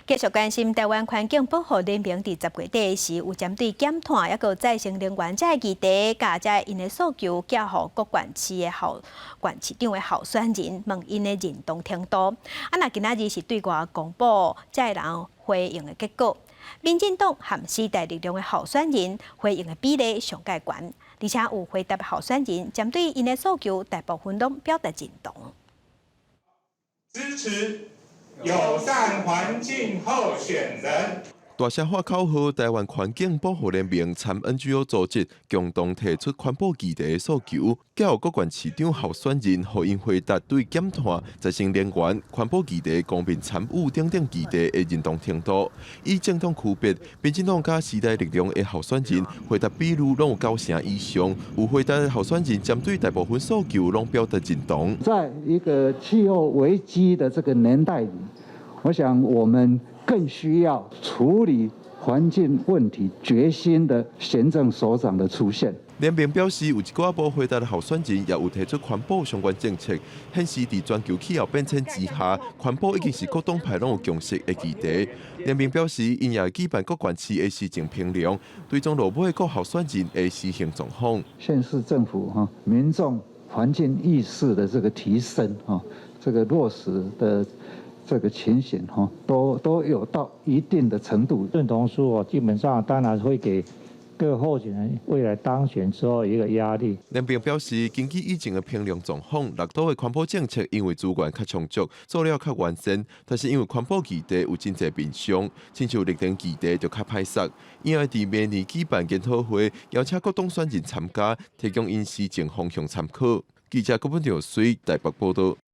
繼續關心台灣環境保護聯盟佇10月底時，有針對減碳抑閣再生能源這个議題，共這𪜶的訴求，寄予各縣市的候縣市長的候選人，問𪜶的認同程度。啊，若今仔日是對外公布這个人回應的結果，民進黨和時代力量的候選人回應的比例上蓋懸，而且有回答的候選人針對𪜶的訴求，大部分攏表達認同。支持友善環境候選人。大聲喊口號，台灣環境保護聯盟參 NGO 組織共同提出環保議題的訴求，寄予各縣市長候選人，予𪜶回答對減碳、再生能源、環保議題、公民參與等等議題的認同程度。以政黨區別，民進黨佮時代力量的候選人回答比率攏有九成以上，有回答的候選人針對大部分訴求攏表達認同。在一個氣候危機的這個年代裡，我想我們更需要處理環境問題決心的行政首長的出現。聯盟表示，有一寡無回答的候選人也有提出環保相關政策，顯示佇全球氣候變遷之下，環保已經是各黨派攏有共識的議題。聯盟表示，𪜶也會舉辦各縣市的施政評量，追蹤落尾各候選人的施行狀況。縣市政府哈民眾環境意識的這個提升哈，這個落實的這個情形哈，都有到一定的程度。認同書哦，基本上當然會給各候選人未來當選之後一個壓力。聯盟表示，根據以前的評量狀況，六都的環保政策因為資源較充足，做了較完善，但是因為環保議題有真濟面向，親像綠電議題就較歹說。𪜶會佇明年舉辦研討會，邀請各黨選人參加，提供𪜶施政方向參考。記者郭本耀水台北報道。